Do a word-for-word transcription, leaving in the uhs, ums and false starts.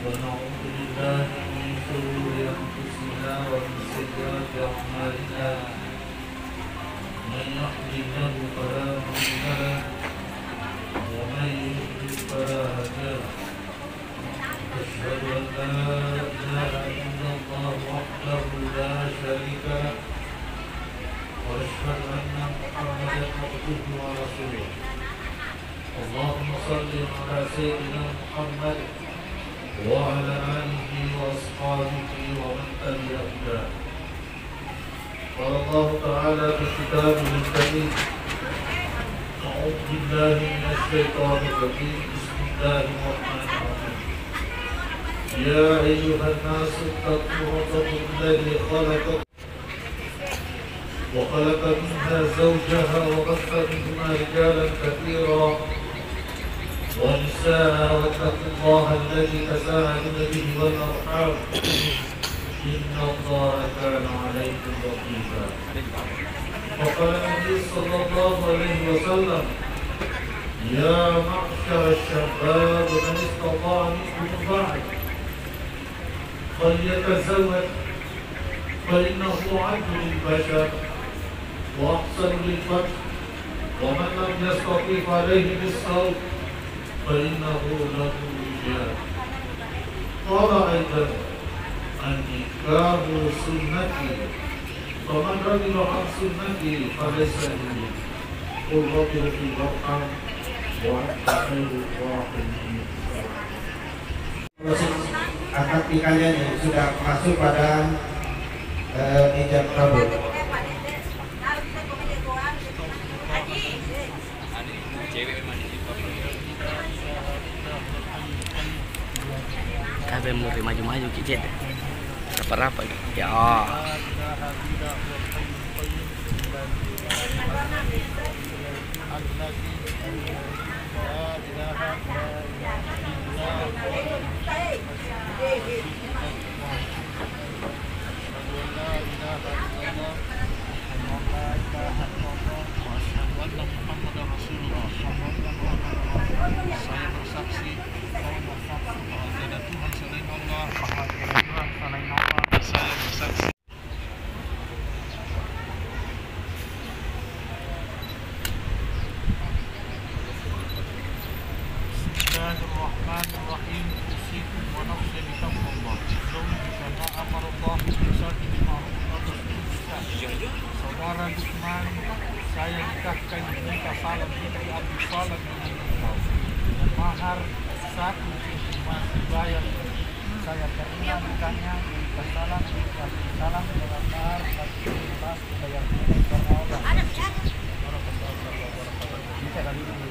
ونعوذ بالله من شرور أنفسنا ومن سيئات أعمالنا. من يهده الله فلا مضل له، ومن يضلل فلا هادي له. أشهد أن لا إله إلا الله وحده لا شريك له، وأشهد أن محمدا عبده ورسوله. اللهم صل على سيدنا محمد وعلى آله وأصحابه ومن تبع هداه. قال الله تعالى في كتابه الكريم: أعوذ بالله من الشيطان الرجيم. بسم الله الرحمن الرحيم. يا أيها الناس اتقوا ربكم الذي خلقكم وخلق منها زوجها وبث منهما رجالا كثيرا ونساء واتقوا الله الذي تساءلون به والأرحام إن الله كان عليكم رقيبا. وقال النبي صلى الله عليه وسلم: يا معشر الشباب من استطاع منكم الباءة فليتزوج فإنه أعز للبشر وأحسن للفرج ومن لم يستطع فعليه بالصوم فإنه له وجاء. قال أيضا: النكاح سنتي فمن رغب عن سنتي فليس مني. قل رب اغفر وارحم وأنت خير الراحمين. Akad nikahnya ini sudah masuk pada eh, ijab kabul. Kabe muri maju-maju ki cede. Apa-apa ki. Ya. أشهد أن لا إله إلا الله. أشهد أن لا إله إلا الله. وأشهد أن محمدا رسول الله. Saya bersaksi, saya bersaksi bahwa tiada Tuhan selain Allah. Bahwa tiada Tuhan selain Allah. Saya bersaksi. بسم الله الرحمن الرحيم. أوصيكم ونفسي بتقوى الله. زوجي كما أمر الله، امساكي بمعروف أو تسريح بإحسان. Saudara Lukman, saya nikahkan binti Salam binti Abdul Salam dengan engkau. Mahar satu pintu emas dibayar. Saya terima nikahnya binti Salam binti Abdul Salam dengan mahar satu pintu emas dibayar tunai karena Allah. Bisa kali ini.